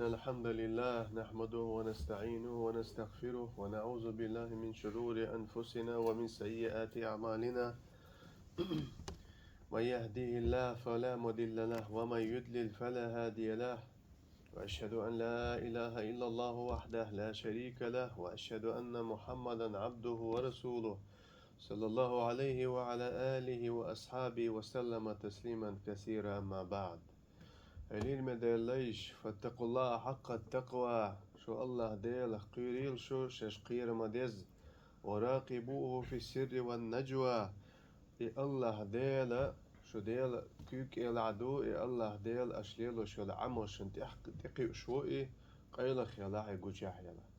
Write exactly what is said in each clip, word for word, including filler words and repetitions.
الحمد لله، نحمده ونستعينه ونستغفره، ونعوذ بالله من شرور أنفسنا ومن سيئات أعمالنا. من يهده الله فلا مضل له، ومن يضلل فلا هادي له. وأشهد أن لا إله إلا الله وحده لا شريك له، وأشهد أن محمدا عبده ورسوله، صلى الله عليه وعلى آله وأصحابه وسلم تسليما كثيرا. أما بعد. Ай лераме Даьла лайш, فاتقوا الله حق التقوى, шо АллахӀ Даьлах кхерийла шо, шоаш кхера ма деззара. وراقبوه في السر والنجوى. И АллахӀ Даьла, шо Даьла куьйга кӀелахь ду, и АллахӀ Даьла аша лелош йолу Ӏамалшна тӀехь-, тӀекхуьуш ву и, къайлаха елахь и, гучехь елахь.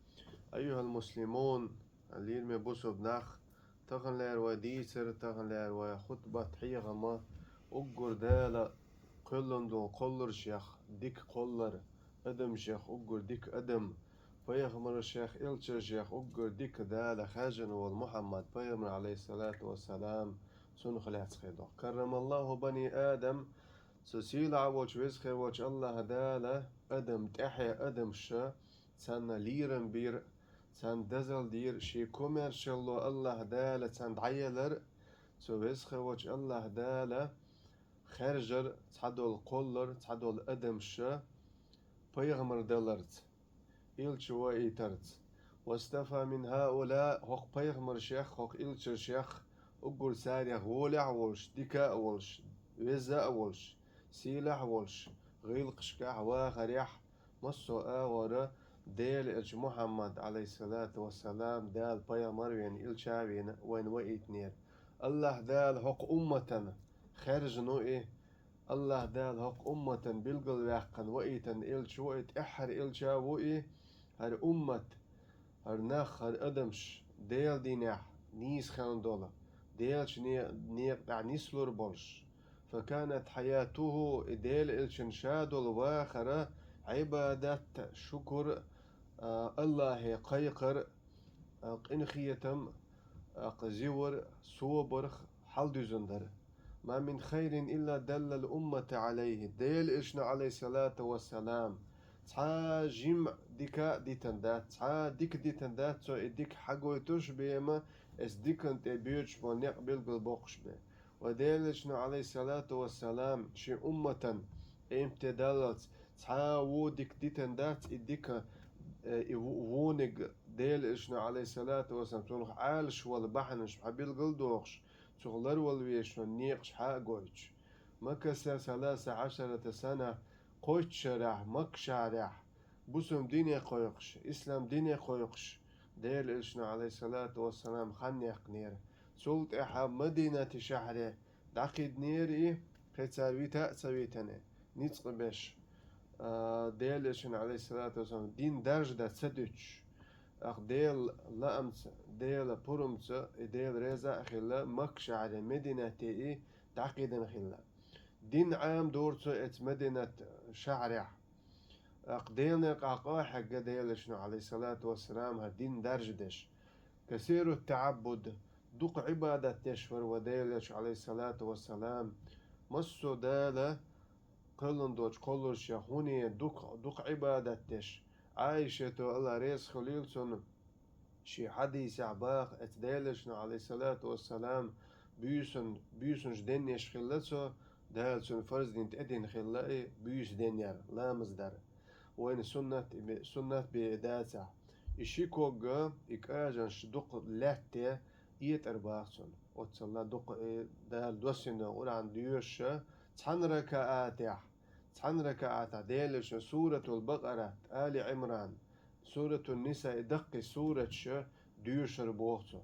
أيها المسلمون, лераме бусалба нах, таханлера вай дийцар, таханлера вай хутбат, хьехам, уггар Дала кхоьллина долу кхолларшех дика кхоллар, адамашех уггар дика адам, пайхамаршех, элчанашех уггар дика Дала хаьржина волу Мухьаммад пайхамар, عليه الصلاة والسلام, цунах лаьцна хир ду. كرم الله بني آدم, цу сийлахь волчу, веза хир волчу АллахӀ Дала адам тӀаьхье адамаш, царна лерам бийра, царна дозалла дийра, шен комаьршалло АллахӀ Дала царна дӀаелира, цу веза хир волчу АллахӀ Дала хаьржира цхьадолу кхоллар, цхьадолу адамаш пайхамар даларца, элча ваийтарца. واصطفى من هؤلاء, хӀокху пайхамаршех, хӀокху элчанашех, уггар царех волехь а волуш, дика а волуш, веза а волуш, сийлахь а волуш, гӀиллакхашкахь, вахарехь, массо а агӀора Делан элча Мухьаммад, عليه الصلاة والسلام, Дала пайхамар а вина, элча а вина, вайна ваийтинера. АллахӀ Дала хӀокху умматана хаьржина ву и, АллахӀ Дала хӀокху умматана билгалваьккхина ваийтина элча ву и, тӀаьххьара элча ву и, хӀара уммат, хӀара нах, хӀара адамаш Делан динехь нийса хилла долу, Делан не-, некъа тӀехь нислур болуш. فكانت حياته, и Делан элчан ша долу вахар, Ӏибадат, шукур, а, АллахӀе кхайкхар, а, къинхетам, а, кху зивар, собарх хьалдуьзна дара. ما من خير إلا دل الأمة عليه. Делан элчано, عليه الصلاة والسلام, цхьа жимма дика а дитина дац, цхьа дика дитина дац цо и дика хьагойтуш бен, оцу диканна тӀе боьдуш болу некъ билгалбоккхуш бен. Вайн Делан элчано, عليه الصلاة والسلام, шен умматана, эмтте даллалц, цхьа а вон дика дитина дац, и дика, э, и во-, вониг Делан элчано, عليه الصلاة والسلام, цунах Ӏалаш волу бахьанаш хьабилгалдохуш, цунах ларвала везаш волу некъаш хьа а гойтуш. مكث ثلاث عشرة سنة, кхойтта шарахь, Макка-шахьарехь, бусалба дине кхойкхуш, ислам дине кхойкхуш, Делан элчано, عليه الصلاة والسلام, хан яьккхинера. Цул тӀаьхьа Мадинати шахьаре дӀакхиднера и, кхин цара вита а ца витина, ницкъ беш, а, Делан элчанна, عليه الصلاة والسلام, дин даржа дан ца дуьтуш. ТӀаккха Делан лаамца, Делан пурамца, и Дела реза а хилла, Макка-шахьаре, Мадинате и дӀакхидина хилла. Дин Ӏамадора цо оцу Мадинат-шахьарехь. ТӀаккха Делан некъахь къа а хьегна Делан элчано, عليه الصلاة والسلام, хӀара дин даржа деш. كثير التعبد, дукха Ӏибадат деш вара вайн Делан элча, عليه الصلاة والسلام. Массо а Дала кхоьллина долчу кхолларшех хӀуне дукха, дукха Ӏибадат деш. Ӏайшата, АллахӀ реза хуьлийла цунна, шен хьадисехь баха, оцу Делан элчано, عليه الصلاة والسلام, буьйсан, буьйсанаш денъеш хилла цо, Дала цунна фарз дина тӀедина хилла и буьйса денъяр, ламаз дар. Вайна суннат и бе-, суннат бен и дацахь. И ши ког, и кӀажанаш дукха лаьтта этӀар баха цунна. Оццул дукха и Дала доссийна Къуръан доьшуш, цхьана ракаӀатехь, цхьана ракаӀатехь Делан элчано Суратул-Бакъара, Али-Ӏимран, Суратун-Ниса, и даккхий сураташ доьшур боху цо.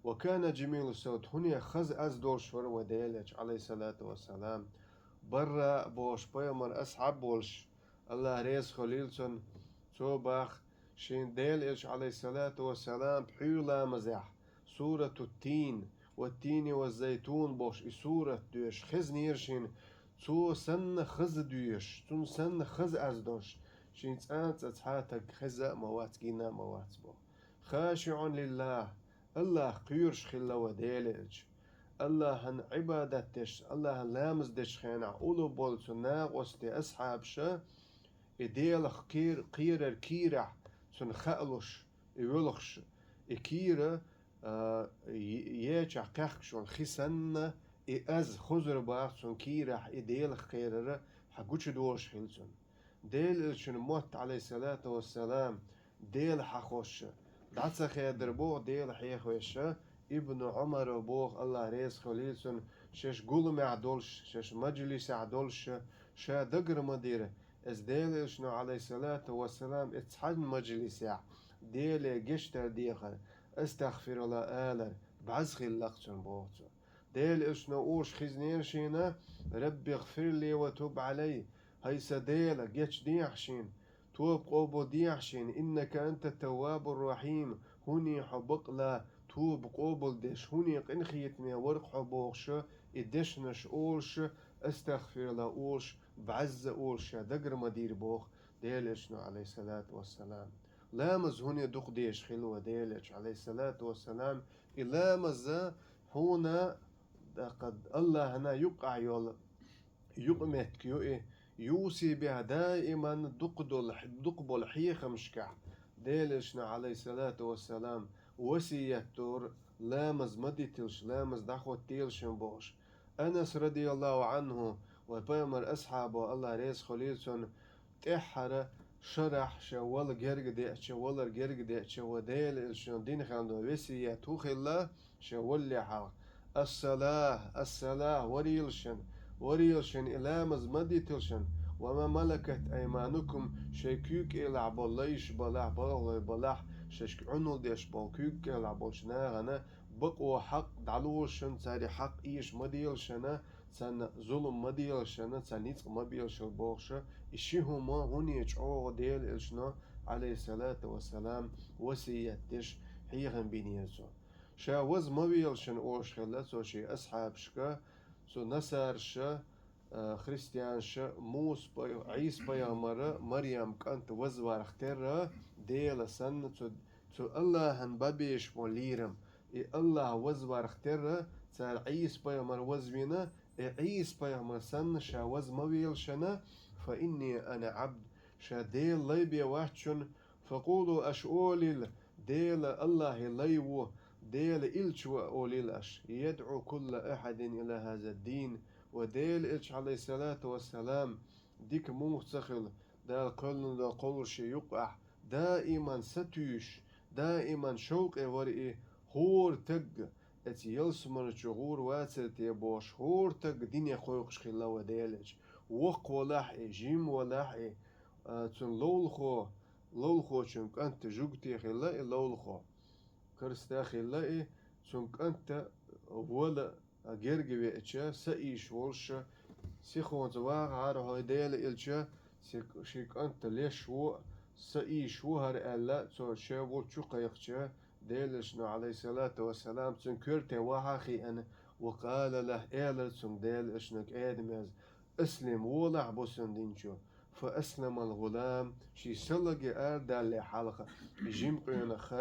وكان جميل الصوت, хӀуне хаза аз долуш вара вайн Делан элча, عليه الصلاة والسلام. Барра а бохуш, пайхамаран асхьаб а волуш, АллахӀ реза хуьлийла цунна, цо баха, шен Делан элча, عليه الصلاة والسلام, пхьуьйра ламазехь, Суратут-Тин, والتين والزيتون бохуш и сурат доьшуш хезнера шена, цо санна хаза доьшуш, цунна санна хаза аз долуш, шена цкъа а цхьа стаг хезна а ма вац, гина а ма вац боху. خاشع لله, АллахӀах кхоьруш хилла вайн Делан элча. АллахӀан Ӏибадат деш, АллахӀан ламаз дечу хенахь уллув болу цу накъостий асхьабаша, И Делах кхер-, кхерар кийрахь цунна хаалуш, и воьлхуш, и кийра, а, е-, ечахь кхехкаш волу хи санна, и аз хозар баха цунна кийрахь, и Делах кхерара хьан гучудолуш хила цунна. Делан Элчанан мотт, Ӏалайхиссалату вассалам, Дела хьахош, дӀа ца хедар боху Дела хьехавеш, Ибну Ӏумара боху, Аллах реза хуьлийла цунна, шаьш гуламехь долуш, шаьш мажлисехь долуш, ша дагар ма дира, иза Делан Элчано, Ӏалайхиссалату вассалам, и цхьана мажлисехь Деле гечдар дехар, астагӀфируллах алар, бӀаьзза хилла-кх цунна боху цо. Делан Элчано олуш хезнера шена: «Рабби гӀфирли ва туб Ӏалай», хӀай сан Дела, гечдехьа шена, тоба къобалдехьа шена, «иннака анта таввабур рахьим», хӀуне хьо бакъ а тоба къобалдеш, хӀуне къинхетаме вар-кх хьо бохуш, и дешнаш олуш, астагӀфируллах олуш, бӀаьзза олуш ша дагар ма дийр боху Делан Элчано, Ӏалайхиссалату вассалам. Ламаз хӀуне дукха дезаш хилла вай Делан Элча, Ӏалайхиссалату вассалам, и ламаз хьуна, даккха, Аллахьана юккъахь йолу юкъаметтиг ю и, юсий бехь даиман дукха долу, дукха болу хьехамашкахь, Делан Элчано, Ӏалайхиссалату вассалам, васият дора, ламаз ма дитилаш, ламаз дӀахӀоттийла шуна бохуш. Анас, радияллаху Ӏанху, вай пайхамар асхьабо, Аллах реза хуьлийла цунна, тӀаьххьара шарахь ша вала герга деача, валар герга деача, вай Делан Элчано дина хилла весият хӀун хилла, ша валале хьалха: «Ас-салах, ас-салах, варийла шуна, варийла шуна, и ламаз ма дитилла шуна, ва ма малакат айманукум, шайн куьйга кӀелахь болу лайш балахь, балхалой балахь, шаьшка Ӏуналла деш болу куьйга кӀелахь болчу нахана бакъо хьакъ дӀалула шуна, цаьрга хьакъ эша ма делла шуна, царна зулам ма делла шуна, царна ницкъ ма белла шуна», бохуш, и ши хӀума хӀуне чӀогӀа Делан Элчано, Ӏалайхиссалату вассалам, васият деш хьехам бинера цо. Ша ваза ма велла шуна олуш хилла цо шен асхьабашка, цу насараша, а, христианаша Муса пай-, Ӏийса пайхамара Марьям кӀант вазварх терра, Дела санна, цу, цу Аллахьан бан безаш болу лерам, и Аллахь вазварх терра, цара Ӏийса пайхамар вазвина, и Ӏийса пайхамар санна ша ваза ма велла шуна, фа инни ана Ӏабд, ша Делан лай бен вац шуна, факъулу, аша олийла, Дела Аллахьан лай ву, Делан элча ву олийла аша, ядӀу кулла ахьадин ила хаза дин, ва Делан Элча, Ӏалайхиссалату вассалам, дика муха ца хилла, Дала кхоьллина долу кхолларшна юккъехь, даиман сатуьйсуш, даиман шовкъе вара и, хӀора таг, оцу ялсамани чу гӀур вацара те бохуш, хӀора таг дине кхойкхуш хилла вай Делан Элча. Воккха валахь и, жима валахь и, а, цуьнан ловлахо, ловлахочун кӀант жуьгти хилла и ловлахо. Карста хилла и, цуьнан кӀант вала герга веача, са ийша волуш, сихонца вагӀахьара хьо, Делан Элча, ши-, ши кӀант леш ву, са ийша ву хӀара аьлла, цо шен волчу кхайкхича, Делан Элчано, Ӏалайхиссалату вассалам, цуьнан коьрте вахьа а хиъна, ва къала лахь, элира цуьнга Делан Элчано кӀеда-меза: «Аслим, волахь бу сан дин чу». Фа асламал гӀулам, шен са лаге арадалале хьалха, и жима къонах,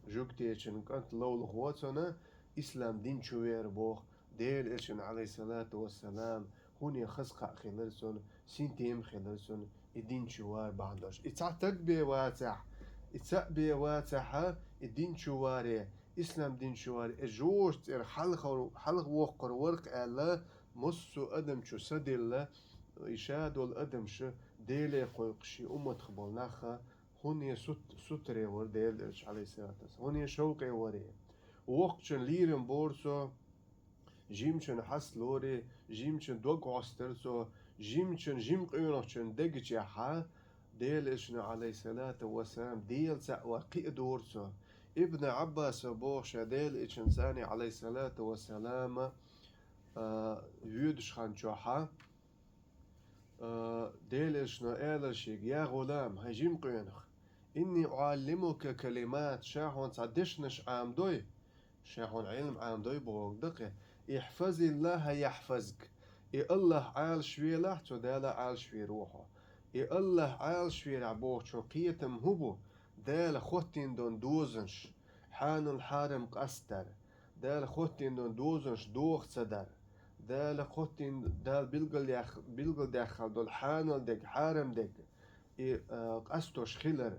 жуьгтичун кӀант ловлахочунна ислам дин чу веара боху Делан Элчано, Ӏалайхиссалату вассалам, хӀуне хаза кхаъ хилира цунна, синтем хилира цунна, и дин чу вар бахьана долуш. И цхьа таг бен вацахь, и цхьаъ бен вацахьа, и дин чу варе, ислам дин чу варе, и жоьжахати цӀера хьалха-, хьалха воккхур вара-кх аьлла, массо а адам чу са дилла, и ша долу адамаш Деле кхойкхуш, и умматах болу нах хӀуне сут-, сутаре вара Делан Элча, Ӏалайхиссалату вассалам, хӀуне шовкъе варе. Воккхачун лерам бора цо, жимачун хьаста лоре, жимачун дог хьостара цо, жимачун, жима къонахчун дегачехьа, Делан Элчано, Ӏалайхиссалату вассалам, Дела цхьаъ вар кхиа дора цо. Ибн Ӏаббаса боху ша Делан Элчанца, Ӏалайхиссалату вассалам, а, воьдуш хан чохьа, а, Делан Элчано аьлла шега: «Я гӀулам, хӀай жима къонах, инни уӀаллимука калимат, ша хьуна цхьа дешнаш Ӏамадой, ша хьуна Ӏилма Ӏамадой бохург ду-кх и, ихьфазиллаха яхьфазк, и Аллахь Ӏалашвелахь, цу Дала Ӏалашвер ву хьо». И Аллахь Ӏалашверахь бохучун кхетам хӀун бу? Дала хӀоттийна долу дозанаш, хьанал-хьарам къастадар, Дала хӀоттийна долу дозанаш доха ца дар, Дала хӀоттийна, Дала билгалъях-, билгалдаьккхина долу хьанал дерг, хьарам дерг, И, а, къастош хилар.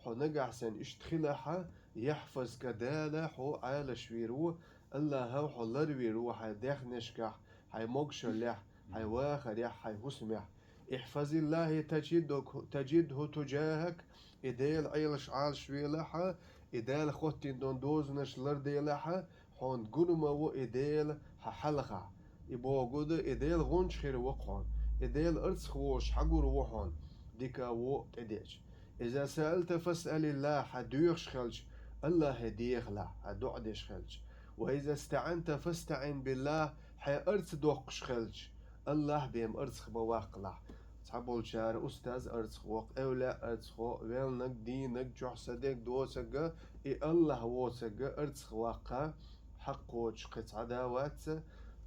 Хьо нагахь санна иштта хилахь, яхьфазка, Дала хьо Ӏалашвийр ву, АллахӀа хьо ларвийр ву хьайн даьхнешкахь, хьайн могашаллехь, хьайн вахарехь, хьайн хӀусамехь. Ихьфазиллахьа таджидху, таджидху туджахьак, и Дела Ӏелаш Ӏалашвелахь, и Дала хоттийна долу дозанаш ларделахь, хьуна гур ма ву и Дела хьан хьалхахь. И бохург ду, и Дела гӀоьнча хир ву хьуна, и Дела арцахь волуш хьан гур ву хьуна, дика а, вон а тӀедеача. Иза саалта фасъалиллахь, хьан доьхуш хилча, АллахӀе дехалахь, хьан доӀа деш хилча. Ва иза стаӀанта фастаӀин биллахь, хьайн арц доккхуш хилча, АллахӀ бен арцахь ма ваккхалахь. Цхьаболчара устаз арцахь воккху, эвлаяъ арцахь воккху, велнаг, дийнаг, чохь са дерг доцург, и АллахӀ воцург арцахь ваккха, хьакхочуш кхин цхьа да вац,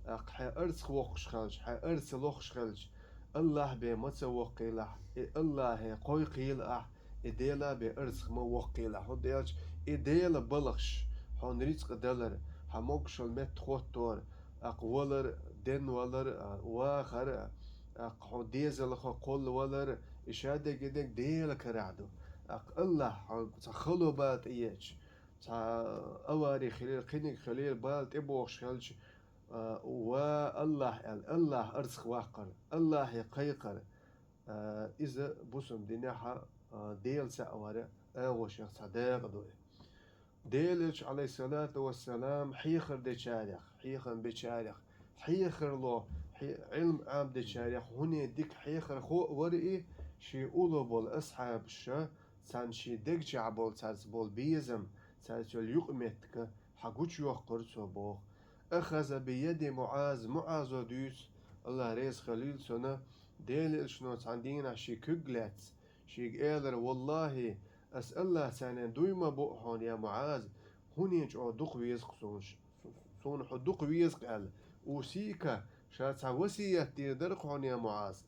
тӀаккха хьайн арцахь воккхуш хилча, хьайн арц лохуш хилча, АллахӀ бен ма ца воккхийлахь, и АллахӀе кхойкхийла ахь, и Дела бен арцахь ма воккхийла, хӀунда аьлча и Дела балхаш, хьуна рицкъ далар, хьан могашалла метта хӀоттор, тӀаккха валар, денвалар, вахар, тӀаккха хьо дезалхо кхоллавалар, и шадерг и дерг Дела карахь ду. ТӀаккха АллахӀ хьуна цхьа хало бала тӀееача, цхьа авари хилира, кхиниг хилира, бала тӀебогӀуш хилча, а, ва АллахӀ аьлла, АллахӀ арцахь ваккхар, АллахӀе кхайкхар, а, иза бусалба динехь, а, Дела цхьаъ вара агӀошех цхьа дакъа ду и. Делан Элча, Ӏалайхиссалату вассалам, хьехар дечарех, хьехам бечарех, хьехарло, хье-, Ӏилма Ӏамадечарех хӀунда дика хьехархо а вара и, шен уллохь болу асхьабаша, царна шен дегчохь болу, цаьрца болу безам, цаьрца йолу юкъаметтиг хьан гучуйоккхура цо боху. Ахаза би яди МуӀаз, МуӀазо дуьйцу, АллахӀ реза хуьлийла цунна, Делан Элчано цхьана дийнахь шен куьг лаьцна, шега элира: «ВаллахӀи, ас АллахӀаца дуй ма бу хьуна, я МуӀаз, хӀунда чӀогӀа дукха веза-кх суна, суна хьо дукха веза-кх», аьлла. «Усика», ша цхьа васият дийр дара-кх хьуна, я МуӀаз.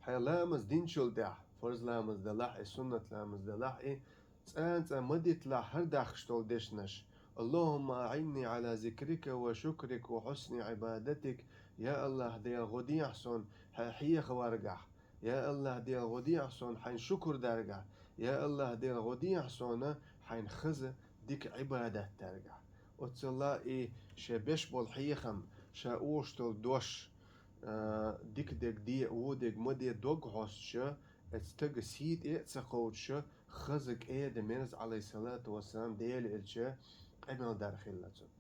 Хьайн ламаз динчул тӀаьхьа, фарз ламаз делахь и, суннат ламаз делахь и, цкъа-цкъа ма диталахь хӀара даьхкаш долу дешнаш: «АллахӀумма аӀинни Ӏала зикрика ва шукрика ва хьусни Ӏибадатик», я АллахӀ Дела, гӀо дехьа суна хьайн хьехаваргахь, я АллахӀ Дела, гӀо дехьа суна хьайн шукур даргахь, я АллахӀ Дела, гӀо дехьа суна хьайн хаза дика Ӏибадат даргахь. Оццул а и шен беш болу хьехам, ша олуш долу дош, а, дика дерг де а, вон дерг ма де а дог хьостуш, оцу стага сий тӀе а ца кхочуш, хаза кӀеда-мерза, Ӏалайхиссалату вассалам, Делан Элча къамел дар хилла цунна.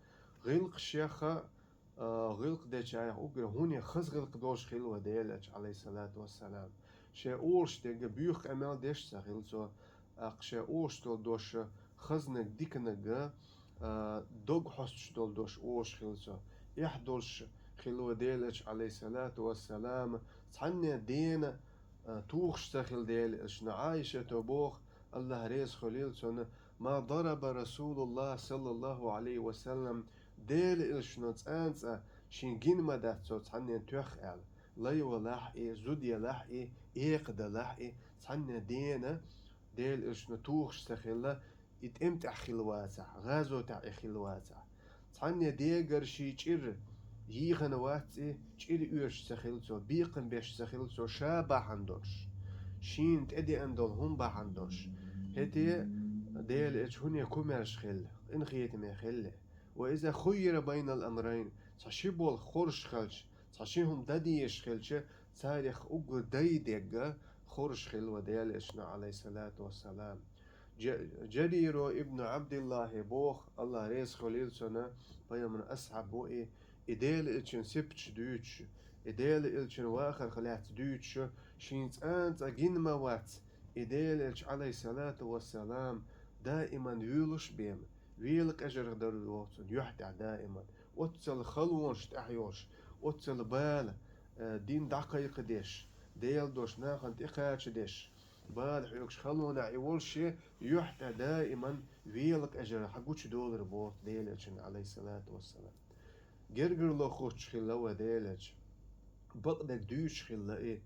ГӀиллакхашех, а, гӀиллакх дечарех уггар хӀунда хаза гӀиллакх долуш хилла вайн Делан Элча, Ӏалайхиссалату вассалам. Шен олуш дерг буьйха къамел деш ца хилла цо, тӀаккха шен олуш долу дош, хазниг, диканиг, а, дог хьостуш долу дош олуш хилла цо. Эхь долуш хилла вайн Делан Элча, Ӏалайхиссалату вассалам, цхьанне дена, а, тухуш ца хилла Делан Элчано. Ӏайшата боху, АллахӀ реза хуьлийла цунна: «Ма дараба РасулуллахӀ, саллаллахӀу Ӏалайхи ва саллам, Делан Элчано цкъа-цкъа шена гина ма дац цо цхьанне тоьхна», аьлла. Лай валахь и, зуда ялахь и, экха далахь и, цхьанне дена Делан Элчано тухуш ца хилла, и тӀеман тӀехь хилла вацахь, гӀазотехь и хилла вацахь. Цхьанне дегара шен чӀир йийхина вац и, чӀир оьшуш ца хилла цо, бекхам беш ца хилла цо, ша бахьана долуш, шена тӀедеана долу хӀума бахьана долуш. ХӀетте Делан Элча хӀунда кумарш хилла, къинхетаме хилла. «Ва иза хуййира байнал амрайн», цхьа ши болх хоржуш хилча, цхьа ши хӀума дан дезаш хилча, царех уггар дай дерг хоржуш хилла вайн Делан Элчано, Ӏалайхиссалату вассалам. Джа-, Джарир ибн ӀабдиллахӀа боху, АллахӀ реза хуьлийла цунна, пайхамаран асхьаб ву и, и Делан Элчан сипаташ дуьйцуш, и Делан Элчан вахарх лаьцна дуьйцуш, шена цкъа-цкъа гина ма вац и Делан Элча, Ӏалайхиссалату вассалам, даиман вуьйлуш бен, велакъежарх дара боху цунна юьхь тӀехь даиман. Оццул халонаш тӀехь йолуш, оццул бала, э, дин дӀакхайкхадеш, Делан дош нахана тӀекхачадеш, бала хьоьгуш халонехь и волуш, шен юьхь тӀехь даиман велакъежар хьан гучудолура боху Делан Элчанна, Ӏалайхиссалату вассалам. Гергарло хуттуш хилла вайн Делан Элча. Бакъдерг дуьйцуш хилла и,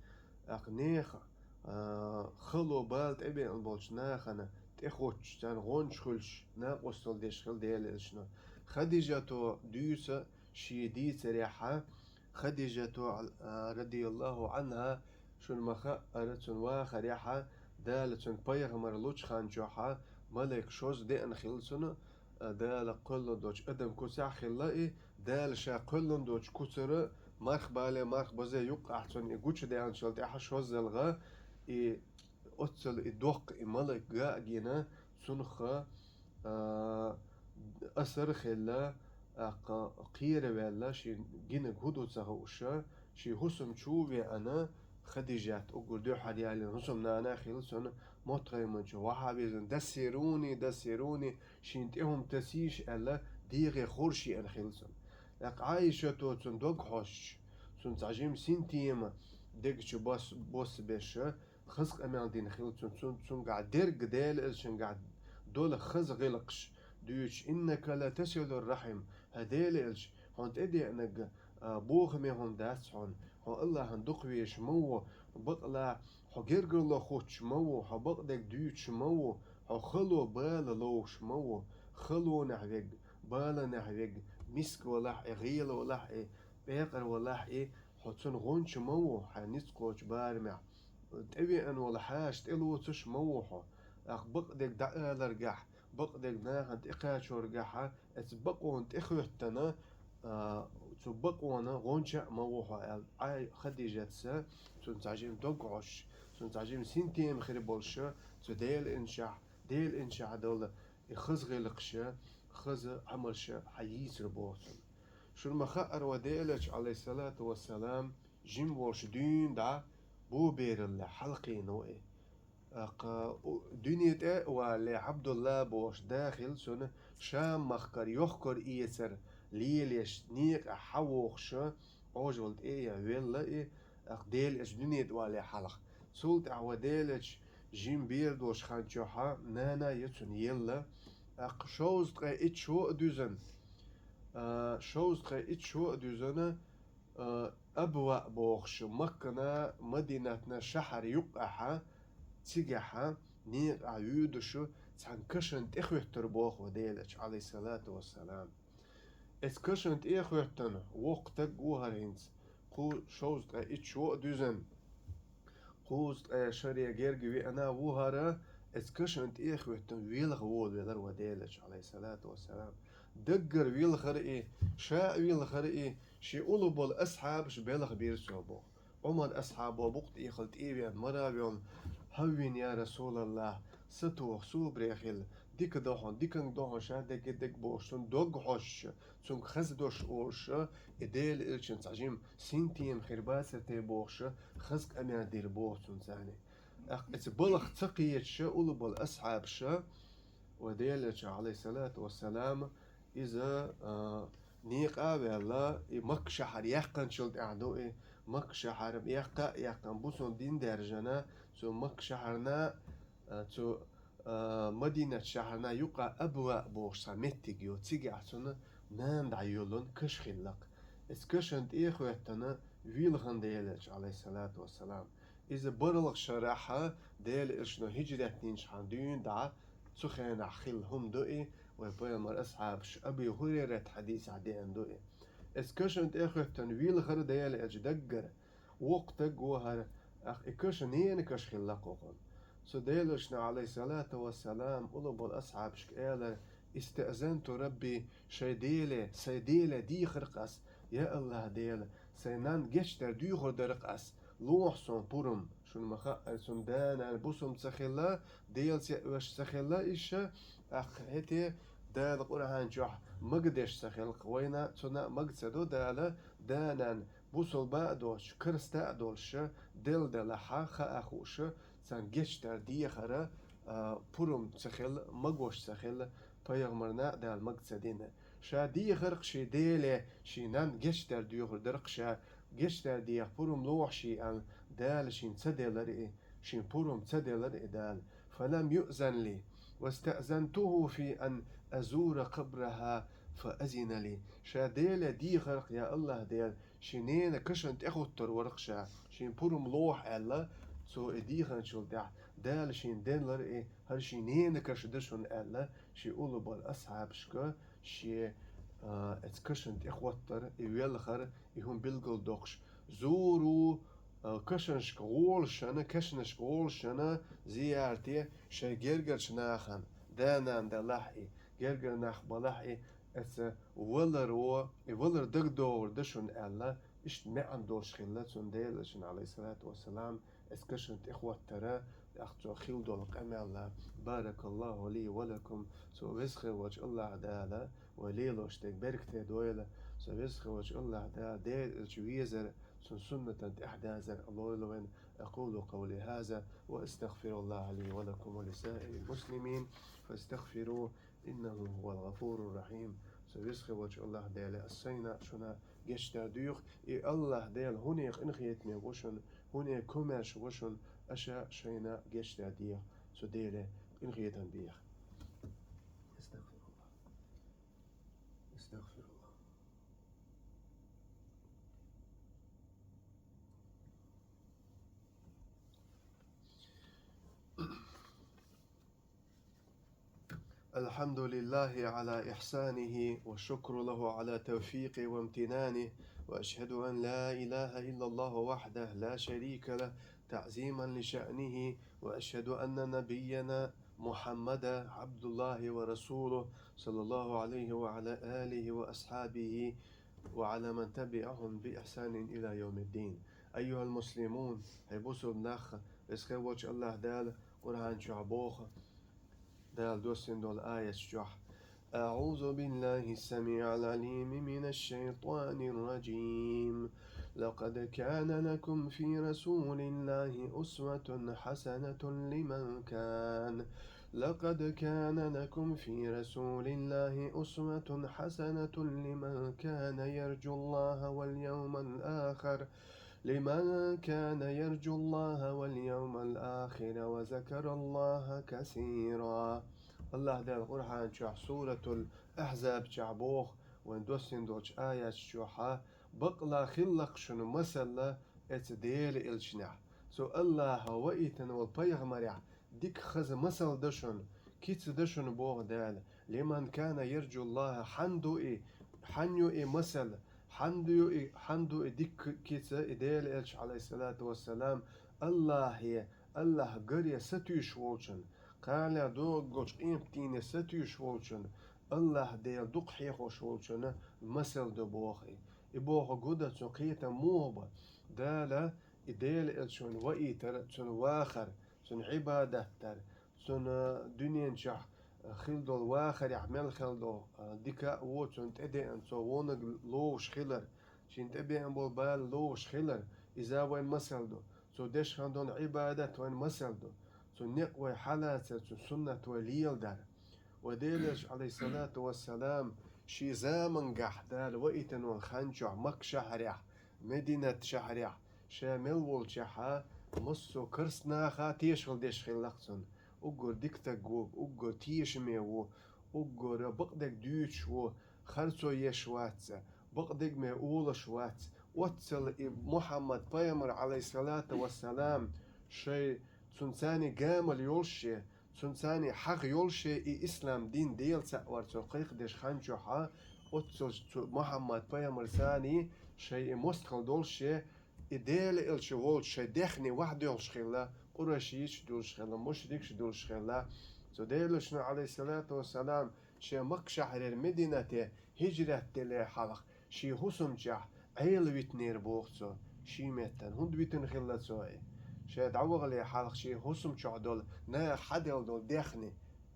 тӀаккха нехан, а, хало, бала тӀебеана болчу нахана тӀехуттуш, царна гӀоьнча хуьлуш, накъосталла деш хилла Делан Элчано. Хадижато дуьйцу шен дийцарехь, Хадижато, а, радияллахӀу Ӏанхьа, Шуна ма хаъара, цунна вахарехьа, Дала цунна пайхамар лучу хан чохьа малик шозза деана хилла цунна, а, Дала кхоьллина долчу адам куцехь а хилла и, Дала ша кхоьллина долчу куцара марх бале, марх базе юккъахь цунна и гучудеанчул тӀаьхьа шоззалгӀа и оццул и доккха и малик га а гина, цунах, а, асар а хилла, тӀаккха кхераваьлла, шен гинарг хӀун ду ца хууша, шен хӀусам чу а веана, Хадижат уггар дуьххьара ялийна хӀусамнана а хилла цунна, мотт-гӀайманчу вахьа везна, дассируни, дассируни, шена тӀе хӀума тасийша аьлла, дегӀе хорша еана хилла цунна. ТӀаккха Ӏайшато цунна дог хьожуш, цунна цхьа жима синтема дега чу бос-, боссабеш, хаза къамел дина хилла цунна, цун-, цуьнгахь дерг, Делан элчангахь долу хаза гӀиллакхаш дуьйцуш: «Иннака ла тасилур рахьим», хӀай Делан элча, хьуна тӀедеанарг, а, бохаме хӀума дац хьуна, хьо Аллахьан дукха везаш ма ву, бакъалла хьо гергарло хуттуш ма ву, хьо бакъдерг дуьйцуш ма ву, хьо хало бала ловш ма ву, халонехь верг, баланехь верг, миска валахь и, гӀела валахь и, пекъар валахь и, хьо цунна гӀонча ма ву, хьайн ницкъ кхочу барамехь. ТӀевеана волу хьаша тӀелоцуш ма ву хьо. ТӀаккха бакъдерг дӀааларгахь, бакъдерг нахана тӀекхачоргахьа, оцу бакъонна тӀехӀоьттина, а, цу бакъонна гӀонча а ма ву хьо аьлла, Ӏай-, Хадижатса цунна цхьа жима дог хьожуш, цунна цхьа жима синтема хир болуша, цу Делан иншахь, Делан иншахь долу и хаза гӀиллакхаша, хаза Ӏамалша хьан йийцар боху цунна. Шуна ма хаъара, вай Делан элча, Ӏалайхиссалату вассалам, жима волуш дуьйна дӀа бо бералле хьалакхийна ву и. ТӀаккха у-, дуьне тӀе а валале, Ӏабдулла бохуш да хилла цунна, Шам-махкара йохкар-эцар лелош некъахь хьан вохуша, Ӏожалла тӀе а ян велла и, тӀаккха Делан элча дуьне тӀе валале хьалха. Цул тӀаьхьа вай Делан элча жима бер долуш хан чохьа нана а я цунна елла, тӀаккха шовзткъе итт шо а дуьзна, а, шовзткъе итт шо а дуьзна, а, Абва бохуш, Маккана, Мадинатна шахьар юккъехьа, цигахьа, некъахь вуьйдуш, цхьана кашана тӀехӀоьттура боху вай Делан элча, Ӏалайхиссалату вассалам. Оцу кашана тӀехӀоьттина, воккха стаг ву хӀара хӀинца, кху шовзткъе итт шо а дуьзна. Кхузткъе шаре герга веана ву хӀара, оцу кашана тӀехӀоьттина велха волавелира вай Делан элча, Ӏалайхиссалату вассалам. Даггара велхара и, ша а велхара и, шен уллув болу асхьабаш белхбира цо боху. Ӏумар асхьабо букъ тӀехула тӀе а веана, мара а воьллина: «ХӀаввин, я Расулаллах, сатоха, собаре хила, дика до хьуна, диканга до хьуна ша дерриге дерг», бохуш, цунна дог хьожуш, цуьнга хаза дош олуш, и Делан элчанна цхьа жима синтема хир бацара те бохуш, хаза къамел дира боху цунна царна. ТӀаккха оцу балхах ца кхеташ уллув болу асхьабаш, вай Делан элча, Ӏалайхиссалату вассалам, иза, а, некъа а ваьлла, и Макка шахьар яьккхинчул тӀаьхьа ду и, Макка шахьар яккха а яьккхина, бусалба дин даьржина, цу Макка шахьарна, а, цу, а, Мадинат шахьарна юккъа Абва бохуш цхьа меттиг ю, цигахь цунна нана дӀайоьллина каш хилла-кх. Оцу кашана тӀехӀоьттина велхина Делан элча, Ӏалайхиссалату вассалам. Иза бархӀалгӀачу шарахь Делан элчано хӀижрат динчхьана дуьйна дӀа, цу хенахь хилла хӀума ду и, вай пайхамаран асхьабаша Аби ХӀурайрат хьадисехь деана ду и. Оцу кашана тӀехӀоьттина велхара Делан элча даггара, воккха стаг ву хӀара, тӀаккха и каша ненан каша хилла-кх хӀокхуьнан. Цу Делан элчано, Ӏалайхиссалату вассалам, уллув болу асхьабашка элира: «ИстаӀзанту Рабби», шайн Деле, сайн Деле дехар-кх ас, я АллахӀ Дела, сайн нанна гечдар доьхур дара-кх ас, лохьа суна пурам. Шуна ма хаъара, цуьнан да-нана бусалба ца хилла, Делаца а веш ца хилла иша, тӀаккха хӀетте Дала Къуръан чохь магадеш ца хилла-кх, вайна цунна а мага ца до Дала, да-нана бусалба а доцуш, карста а долуш, делла делахь а, хаа хууш, царна гечдар дехар, а, пурам ца хилла, магош ца хилла, пайхамарна а Дала мага ца дина. Ша дехар-кх шен Деле, шен нанна гечдар доьхур дара-кх ша, гечдар деха пурам лохьа шена аьлла, Дала шена ца делира и, шена пурам ца делира и Дала. «Фалам юъзан ли, вастаъзантуху фи ан азура къабрахӀа фаазина ли». Ша Деле дехар-кх, я АллахӀ Дела, шен ненан кашана тӀехӀуттур вара-кх ша, шена пурам лохьа аьлла, цо и деханчул тӀаьхьа Дала шена деллар и, хӀара шен ненан каша ду шуна аьлла, шен уллув болу асхьабашка шен, а, оцу кашана тӀехӀоттар, и велхар, и хӀума билгалдоккхуш: «Зуру а, кашанашка гӀолашна, кашанашка гӀолашна зиярте шайн гергарча нахана, да-нана далахь а, гергара нах балахь а, эца валаро, и валар дагадогӀур да шуна аьлла, иштта маьӀна долуш хилла цунна Делан Элчанан, Ӏалайхиссалату вассалам, эца кашана тӀехӀоттара, тӀаккха цо хилла долу къамел: «Баракаллаху ли ва лакум», цо веза хилла волчу АллахӀ Дала вай лелош дерг беркате дойла, цо веза хилла волчу АллахӀ Дала Делан Элча везар, цуьнан суннатан тӀаьхьадазар лойла вайна. أقول قولي هذا وأستغفر الله لي ولكم ولسائر المسلمين فاستغفروه إنه هو الغفور الرحيم. Со веза хилла волчу АллахӀ Деле ас сайна шуна гечдар дуьйху, и АллахӀ Дела хӀунда къинхетаме ву шуна, хӀунда комаьрша ву шуна, аша шайна гечдар деха, со Деле къинхетам беха. أستغفر الله. أستغفر الله. الحمد لله على إحسانه، والشكر له على توفيقه وامتنانه، وأشهد أن لا إله إلا الله وحده لا شريك له تعظيما لشأنه، وأشهد أن نبينا محمدا عبد الله ورسوله، صلى الله عليه وعلى آله وأصحابه وعلى من تبعهم بإحسان إلى يوم الدين. أيها المسلمون, хӀай бусалба нах, веза хилла волчу АллахӀ Дала Къуръан чохь боху, Дала доссийна долу аят чохь: أعوذ بالله السميع العليم من الشيطان الرجيم. لقد كان لكم في رسول الله أسوة حسنة لمن كان، لقد كان لكم في رسول الله أسوة حسنة لمن كان يرجو الله واليوم الآخر، لمن كان يرجو الله واليوم الآخر وذكر الله كثيرا. АллахӀ Дала Къуръан чохь, Суратул Ахьзаб чохь боху, вайн доссийна долчу аят чохь: «Бакъ ла хилла-кх шуна масал эца Делан Элчанехь, цу АллахӀа ваийтина волу пайхамарехь, дика хаза масал дан шуна, кица дан шуна», боху Дала. «Лиман кана ярджуллаха», хьанна ду и, хьанна ю и масал, хьанна ю и, хьанна ду и дика кица, и Делан Элча, Ӏалайхиссалату вассалам, АллахӀе, АллахӀ гаре сатуьйсуш волчун, кхана догӀуш долчу къематдийне сатуьйсуш волчун, АллахӀ Дела дукха хьехош волчун масал ду боху и. И бохург хӀун ду, цуьнан кхетам муха бу? Дала и Делан Элча ваийтар, цунна вахар, цунна Ӏибадат дар, цунна дуьнен чохь хилла долу вахарехь мел хилла долу, а, дика а, вон а цунна тӀедеана, цо вониг ловзуш хилар, шена тӀебеана болу бала ловзуш хилар, иза вайн масал ду. Цо деш хилла долу Ӏибадат вайн масал ду. Цуьнан некъ вай хьалацар, цуьнан суннат вай леладар. Вайн Делан Элча, Ӏалайхиссалату вассалам, шен заманчохь, Дала ваийтина волу хан чохь, Макка шахьарехь, Мединат шахьарехь, ша мел волчохь, массо а керста наха тешал деш хилла-кх цунна. Уггар дика стаг ву, уггар тешаме ву, уггар бакъдерг дуьйцуш ву, харцо еш вац, бакъдерг ма олуш вац. Оццул и Мухьаммад пайхамар, Ӏалайхиссалату вассалам, шайн, цунна царний гамал йолуш шен, цунна царний хьагӀ йолуш шен и ислам дин Дела цхьаъ вар цо кхайкхадеш хан чохь, оццул цу Мухьаммад пайхамар царний шайн и мостагӀалла долуш шен, и Делан Элча волчу шайн даьхни вахьа доьлхуш хилла, къурайшийташ долуш хилла, мушрикаш долуш хилла. Цу Делан Элчано, Ӏалайхиссалату вассалам, шен Макка шахьарера Мединате хӀижрат деле хьалха, шен хӀусамчохь Ӏела витинера боху цо, шен меттана. ХӀунда витина хилла цо и? Ша дӀавахале хьалха шен хӀусамчохь долу, наха хьаделла долу даьхни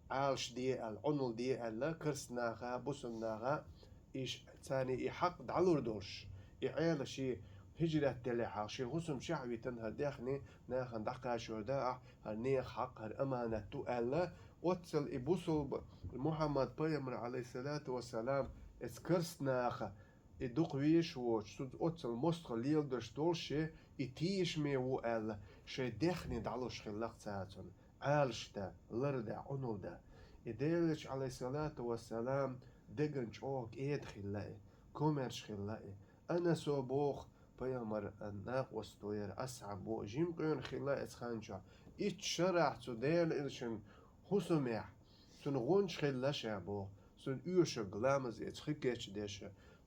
Ӏалашде аьлла, Ӏуналде аьлла, керста наха, бусалба наха, и ш-, царний и хьакъ дӀалур долуш, и Ӏела шен хӀижрат деле хьалха, шен хӀусамчохь а витина хӀара даьхни нахана дӀакхачор дац, хӀара нехан хьакъ, хӀара аманат ду аьлла, оццул и бусалба Мухьаммад пайхамар, Ӏалайхиссалату вассалам, эца керста наха, и дукха везаш воцуш, цуьнца оццул мостагӀалла леладеш долуш шен, и тешаме ву аьлла, шайн даьхни дӀалуш хилла-кх цара цунна, Ӏалашдан, лардан, Ӏуналдан. И Делан Элча, Ӏалайхиссалату вассалам, деган чӀогӀа кӀеда хилла и, комаьрша хилла и. Анаса боху, пайхамаран накъосталла яра Асхьаб боху, жима къонах хилла эца хан чохь. Итт шарахь цу Делан Элчан хӀусамехь, цунна гӀонча хилла ша боху, цунна оьшург, ламаз эца хи кечдеш,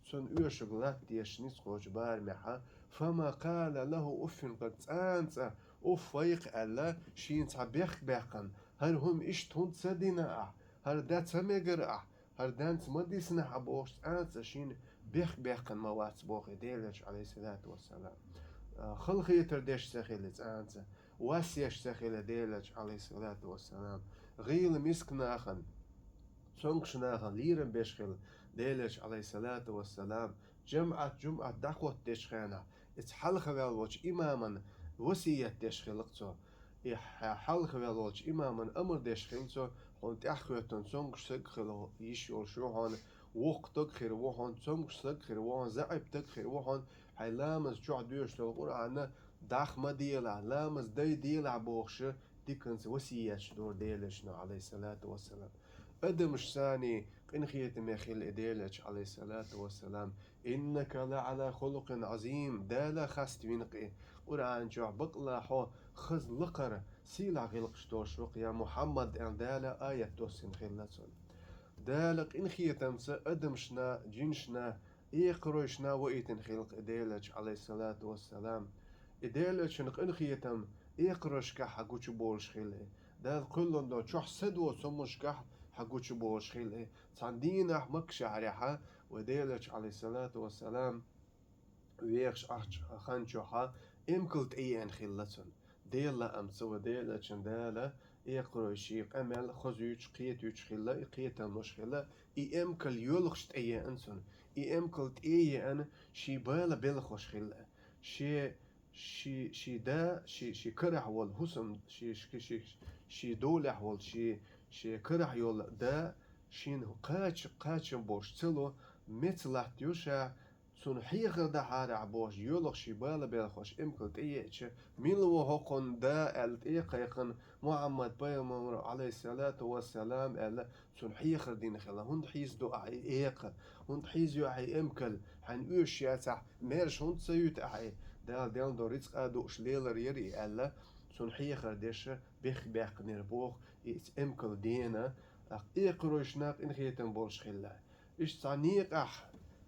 цунна оьшург латтадеш ницкъ кхочу барамехь, «фама къала лаху уффин къатту», цкъа а уфф вайх аьлла, шена цхьа бехк баьккхина, хӀара хӀума иштта хӀунда ца дина ахь, хӀара дан ца мегара ахь, хӀара данца ма дисна ахь бохуш, цкъа а шена бехк баьккхина ма вац боху и Делан Элча, алейхиссалату вассалам. А, халахетар деш ца хилла цкъа а, вас еш ца хилла Делан Элча, алейхиссалату вассалам. ГӀийла миска нахана, цомгуш нахана лерам беш хилла Делан Элча, алейхиссалату вассалам. ЖамаӀат, жумӀат дӀахӀоттадечу хенахь, иза хьалха ваьлла волчу имаман васият деш хилла цо. И хьа-, хьалха ваьлла волчу имаман амар деш хилла цо, хьуна тӀаьхьахӀоьттина цомгуш стаг хила йиш йолуш ву хьуна, воккха стаг хир ву хьуна, цомгуш стаг хир ву хьуна, заӀип стаг хир ву хьуна, хьайн ламаз чохь доьшуш долу Къуръан дӀах ма делахь, ламаз дай делахь бохуш, диканца васияташ дора Делан Элчано, алейхиссалату вассалам. Адамашца къинхетаме хилла и Делан Элча, алейхиссалату вассалам. «Иннака ла ала хулукъин азим», Дала хаставина-кх и. Къуръан чохь бакъалла хьо хаза лакхара, сийлахь гӀиллакхаш долуш ву-кх, я Мухьаммад, аьлла Дала аят доссина хилла цунна. Дала къинхетамца адамашна, жинашна, экхаройшна ваийтина хилла-кх и Делан Элча, алейхиссалату вассалам. И Делан Элчан къинхетам экхаройшкахь хьан гучуболуш хилла и. Дала кхоьллина долу чохь са доцу хӀуманашкахь хьан гучуболуш хилла и. Цхьана дийнахь Макка шахьарехь вайн Делан Элча, алейхиссалату вассалам, вехаш Ӏахча хан чохь эмкал тӀееана хилла цунна. Делан лаамца вайн Делан Элчанна Дала экхарой шен къамел хозуьйтуш, кхетуьйтуш хилла, и кхетам луш хилла, и эмкал йоьлхуш тӀееана цунна. И эмкал тӀееана шен бала белхош хилла. Шен ши, ши да, ши, ши карахь волу хӀусам, ши, ши, ши, ши долехь волу, ши, ши карахь йолу да, шина кхача, кхачам болуш ца ло, меца латтайо ша, цунна хьехар дахьарахь бохуш, йоьлхуш ши бала белхош эмкал тӀееача, мила ву хӀокхунна да аьлла тӀе а кхайкхина, Мухьаммад пайхамар, алейхиссалату вассалам, аьлла, цунна хьехар дина хилла. ХӀунда хьийзадо ахь и экха? ХӀунда хьийзайо ахь и эмкал? Хьайна оьшуш яцахь, маьрша хӀунда ца юьту ахь и? Дала делла долу рицкъа дууш лелар яра и аьлла, цунна хьехар деш, бехк баьккхинера боху, и эмкал дена, тӀаккха экхаройшна къинхетам болуш хилла. Иштта цхьа некъахь,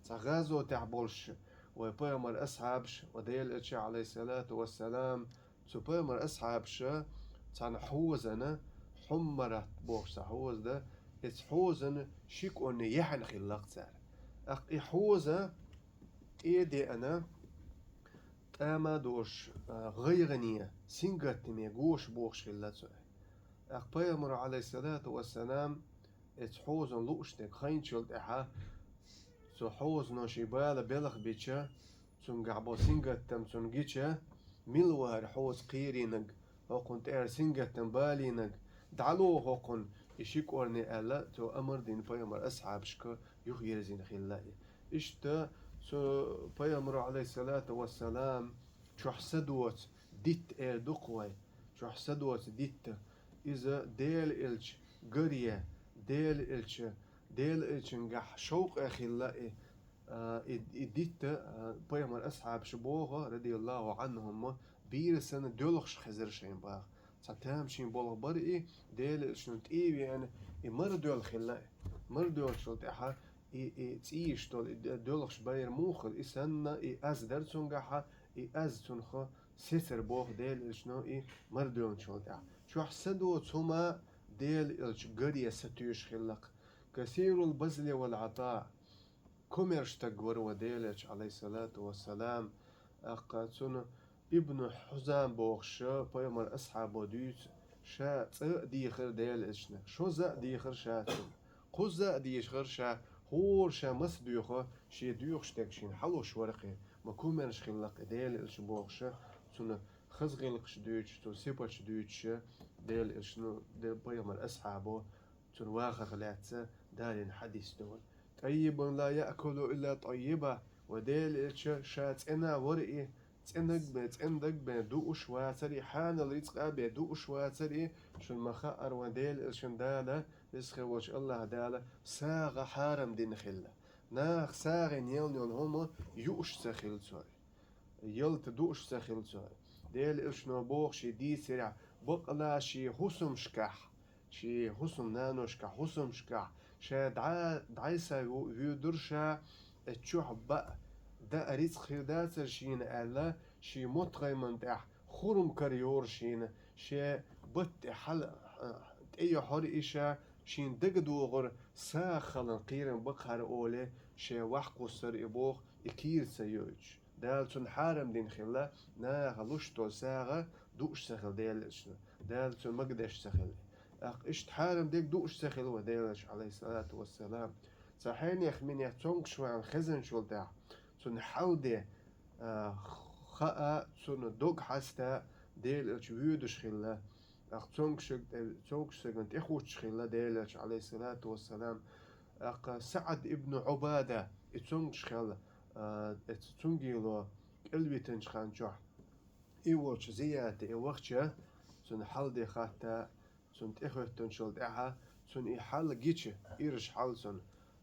цхьа гӀазотехь болуш, вайн пайхамар асхьабаш, вайн Делан Элча, алейхиссалату вассалам, цу пайхамар асхьабаша цхьана хьозана, хьуммарат бохуш цхьа хьоза да, иза хьозана ши кӀорни яьхьна хилла-кх цара. ТӀаккха и хьоза тӀе а деана, тӀама а долуш, а, гӀайгӀане, сингаттаме гоша бохуш хилла цо. ТӀаккха пайхамаро, алейхиссалату вассалам, иза хьозан лууш дерг хайначул тӀаьхьа, цу хьозано шен бала белхбича, цуьнгахь болу сингаттам цунна гича, мила ву хӀара хьоза кхерийнарг, хӀокхунна тӀера сингаттам балийнарг, дӀало хӀокхунна и ши кӀорни аьлла, цо амар дина пайхамар асхьабашка юхаерзийна хилла и. Иштта цу пайхамаро, алейхиссалату вассалам, чохь са доцу дитта эр ду-кх вай, чохь са доцу дитта. Иза Делан Элча гаре, Делан Элча, Делан Элчангахь шовкъе хилла и, а, и, и дитта, а, пайхамар асхьабаша боху, радияллаху анхум, бийра санна доьлхуш хезира шайн баха. Цхьа тамашийна болх бара и, Делан Элчано тӀе а веана, и мара доьлху хилла и. Мара доьлхучул тӀаьхьа и, и цӀийш долу, и д-, доьлхуш байра муха хила, и санна, и аз дара цуьнгахьа, и аз цунах сецар боху Делан Элчано и мара доьлхучул тӀаьхьа. Чохь са доцу хӀума Делан Элча гаре сатуьйсуш хилла-кх. Касирул базли вал гӀата. Комаьрша стаг вара вайн Делан Элча, алейхиссалату вассалам. ТӀаккха цунна Ибну Хьузам бохуш, пайхамар асхьабо дуьйцу, ша цкъа а дийхира Делан Элчана, шозза а дийхира ша цунна, кхузза а дийхира ша, хӀора ша маса доьху, шен доьхуш дерг шена хьалуш вара-кх и, ма комаьрша хилла-кх и Делан Элча бохуш, цунна хаза гӀиллакхаш дуьйцуш, цунна сипаташ дуьйцуш, Делан Элчано, де-, пайхамар асхьабо, цунна вахарх лаьцна далийна хьадис ду вай. «Таййибун ла яъкулу илла таййиба», вайн Делан Элча ша цӀена вара и, цӀена даг бен, цӀена даг бен дууш вацара и, хьанал рицкъа бен дууш вацара и, шуна ма хаъара вайн Делан Элчанна Дала, веза хир волчу АллахӀа Дала сагӀа хьарам дина хилла. Наха сагӀина елла йолу хӀума юуш ца хилла цо. Ялта дууш ца хилла цо. Делан Элчано боху шен дийцарехь, бакъала шен хӀусамашкахь, шен хӀусам-наношкахь, хӀусамашкахь, ша дӀа-, дӀасаву-, вуьйдура ша, Эццахь баа, даа рицкъ хир дацар шена аьлла, шен мотт-гӀайгӀаман тӀехь хурма кара йора шена, шен бат тӀе хьал, тӀейохьора и ша, шена дагадогӀура сагӀа халан кхерам ба-кх хӀара олий, ше ваьхьа кхуссура и боху, и кийра ца йойтуш. Дала цунна хьарам дина хилла, наха луш долу сагӀа дууш ца хилла Делан Элчано. Дала цунна магадеш ца хилла. ТӀаккха иштта хьарам дерг дууш ца хилла вайн Делан Элча, Ӏалайхиссалату вассалам. Цхьа хьенех-минех цомгуш ваьлла хезначул тӀаьхьа, цунна хьал де, а, хаа, цунна дог хьаста Делан Элча воьдуш хилла. ТӀаккха цомгушчу саг-, цомгуш сагана тӀехуттуш хилла Делан Элча, Ӏалайхиссалату вассалам. ТӀаккха СаӀд ибн Ӏубада, и цомгуш хилла, а, эцу цунгийло кӀелвитинчу хан чохь. И волчу Зияда и вахча, цунна хьал де хатта, цунна тӀехӀоьттинчул тӀаьхьа, цунна и хьал гича, ирча хьал цунна,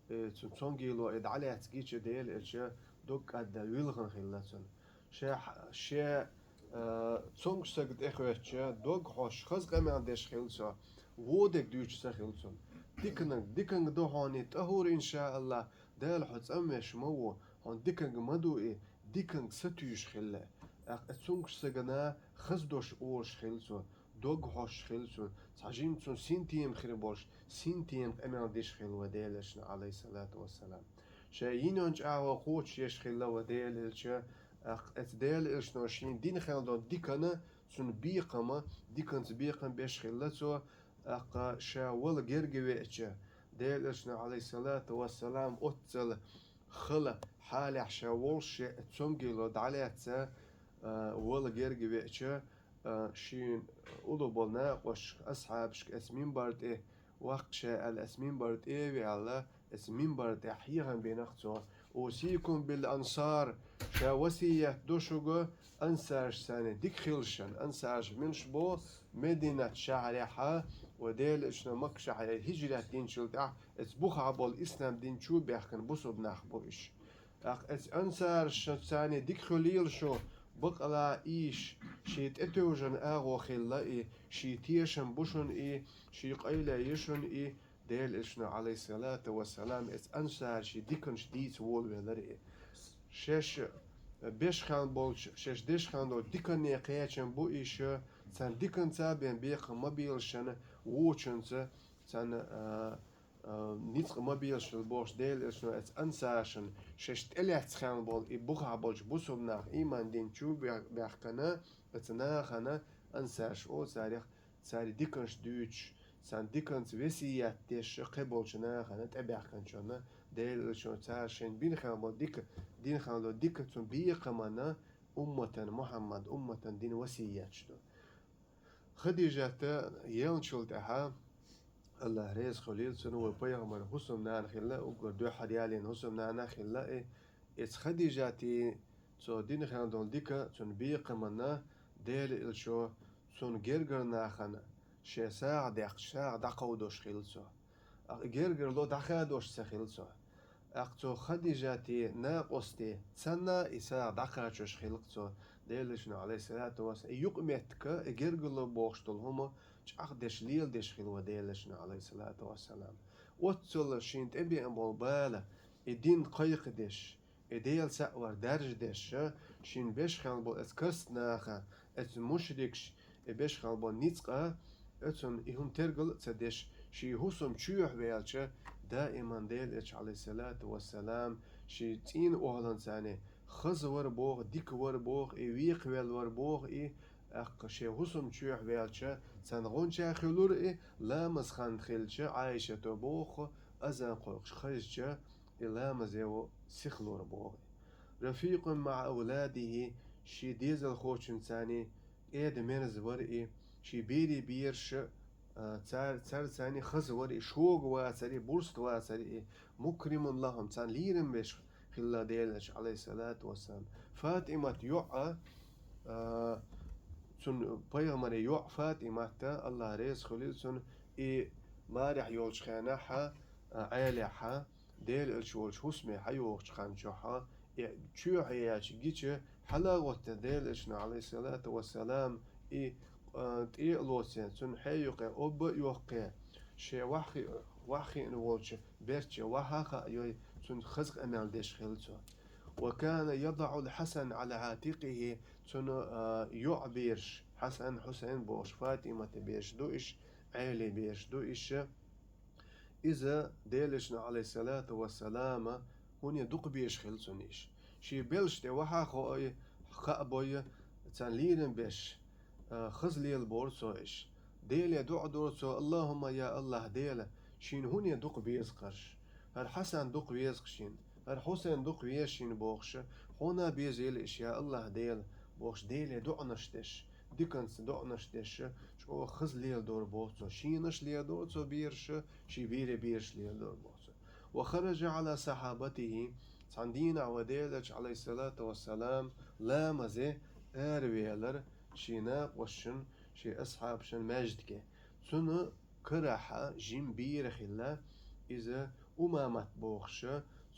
э, цунна цунгийло и дӀалаьцна гича, Делан Элча дог кӀадда вилхина хилла цунна. Ше, ше, э, цомгуш саг тӀехӀоьттича, дог хьош хаза къамел деш хилла цо, вон дерг дуьйцуш ца хилла цунна. Диканиг, диканиг ду хьуна и, тӀахӀур, иншааллахӀ, Дала хьо цӀанвеш ма ву, хьуна диканиг ма ду и, диканиг сатуьйсуш хилла. ТӀаккха цомгуш сагана хаза дош олуш хилла цо, дог хьош хилла цунна, цхьа жимма цунна синтем хир болуш, синтем къамел деш хилла вайн Делан Элчано, Ӏалайхиссалату вассалам. Шайн йинон чӀагӀо кхочушъеш хилла вайн Делан Элча, тӀаккха эцу Делан Элчано шена дина хилла долу диканна, цунна бекхам, диканца бекхам беш хилла цо, тӀаккха ша вала герга веача, Делан Элчано, Ӏалайхиссалату вассалам, оццул хала хьалехь ша волуш, шен цомгийло дӀалаьцна, а, вала герга веача, а, шена уллув болу накъосташка, асхьабашка эцу минбар тӀе ваккха ша аьлла, эцу минбар тӀе а веана, эцу минбар тӀехь хьехам бина-кх цо: «Усикум бил ансар», ша васият до шуьга ансаршца дика хиларшна. Ансарш милаш бу? Мединат шахьарехь, вайн Делан Элчано Макка шахьаре хӀижрат динчул тӀаьхьа эцу бухахь болу ислам дин чу баьхкина бусулба нах бу уьш. ТӀаккха эцу ансаршца дика хуьлийла шу, бакъала уьш шен тӀетевжина агӀо хилла и, шен тешам бу шуна и, шен къайле ю шуна и, Делан Элчано, Ӏалайхиссалату вассалам, эцу ансаршна диканаш дийца волавелира и. Шаьш беш хилла болчу, шаьш деш хилла долчу диканна кхачам бу и ша, царна диканца бен бекхам ма белаш шена, вочунца царна, а, а, ницкъ ма белаш хила бохуш, Делан Элчано эцу ансаршна шаьш тӀелаьцна хилла болу и бухахь болчу бусулба нах, ийман дин чу баьх-, баьхкина, эцу нахана ансарш олу царах, цара диканаш дуьйцуш, царна диканца весият деш кхин болчу нахана тӀебаьхкинчунна, Делан Элчано цара шайна бина хилла болу дика, дина хилла долу дика цунна бекхамна, умматан, Мухьаммад умматан дина васияташ ду. Хадижат елначул тӀаьхьа, АллахӀ реза хуьлийла цунна, вайн пайхамаран хӀусамнана хилла, уггар дуьххьара ялийна хӀусамнана хилла и. Эцу Хадижатан цо дина хилла долу дика, цунна бекхамна, Делан Элчано цунна гергара нахана шен сагӀа даьккхича, сагӀа дӀакховдош хилла цо. ТӀаккха и гергарло дӀахадош ца хилла цо. ТӀаккха цо Хадижатан накъостий цхьанна и сагӀа дӀакхачош хилла-кх цо, Делан Элчано, Ӏалайхиссалату вассалам. И юкъаметтиг, и гергарло бохуш долу хӀума чӀагӀдеш, леладеш хилла вайн Делан Элчано, Ӏалайхиссалату вассалам. Оццул шена тӀебеана болу бала, и дин кхайкхадеш, и Делан цхьаъ вар даржадеш, шена беш хилла болу эцу карста наха, эцу мушрикаша и беш хилла болу ницкъ, оцунна и хӀума тергал а ца деш, шен хӀусам чоьхьа ваьлча, даиман Делан Элча, Ӏалайхиссалату вассалам, шен цӀийнан охӀланца хаза вара боху, дика вара боху и, векхавелла вара боху и, тӀаккха шен хӀусам чоьхьа ваьлча, царна гӀоьнча хуьлура и, ламаз хан хилча, Ӏайшата боху, азан кхойкхуш хезча, и ламазе ву сихлора боху. Рафикъун маӀа авладихӀи, шен дезалхочуьнца кӀеда-мерза вара и, шен берийн бераш, а, цар-, царца хаза вара и, шога вацара и, бурст вацара и, мукримун лахӀум, царна лерам беш хилла Делан Элча, Ӏалайхиссалату вассалам. ФатӀимат йоӀ, а, цуьнан пайхамаран йоӀ ФатӀимат, АллахӀ реза хуьлийла цунна, и марехь йолчу хенахь, а, Ӏелехь, Делан Элча волчу хӀусаме хьайогӀучу хан чохь, и чоьхьа яьлча гича, хьала а гӀоттина Делан Элчано, Ӏалайхиссалату вассалам, и, а, тӀе а лоций, цуьнан хье юккъе, обба а йоккхий, шен ваьххий ваххиъна волча бертача вахьа хаа йой, цунна хаза къамаьл деш хилла цо. وكان يضع الحسن على عاتقه, цуьнан, а, йоӀ бераш, Хьасан, Хьусайн бохуш, ФатӀимата бераш ду иш, Ӏели бераш ду иш. Иза Делан Элчано, Ӏалайхиссалату вассалам, хӀуне дукха безаш хилла цунна иш. Шен белшаш тӀе вахьа хаа, хаа бой, царна лерам беш, а, хаза лелабора цо иш. Деле дуӀа дора цо: «Аллахумма, я АллахӀ Дела, шена хӀуне дукха беза-кх хӀара? ХӀара Хьасан дукха веза-кх шена, хӀара Хьусайн дукха веза шена», бохуш, хьуна безийла иш, я АллахӀ Дела, бохуш, Деле дуӀанаш деш, диканца дуӀанаш деш, чӀогӀа хаза леладора боху цо. Шенаш леладора цо бераш, шен берийн бераш леладора боху цо. وخرج على صحابته, цхьана дийнахь вай Делан Элча, Ӏалайхиссалату вассалам, ламазе аравелира шен накъосташна, шен асхьабашна маьждиге. Цуьнан карахь жима бер хилла, иза Умамат бохуш,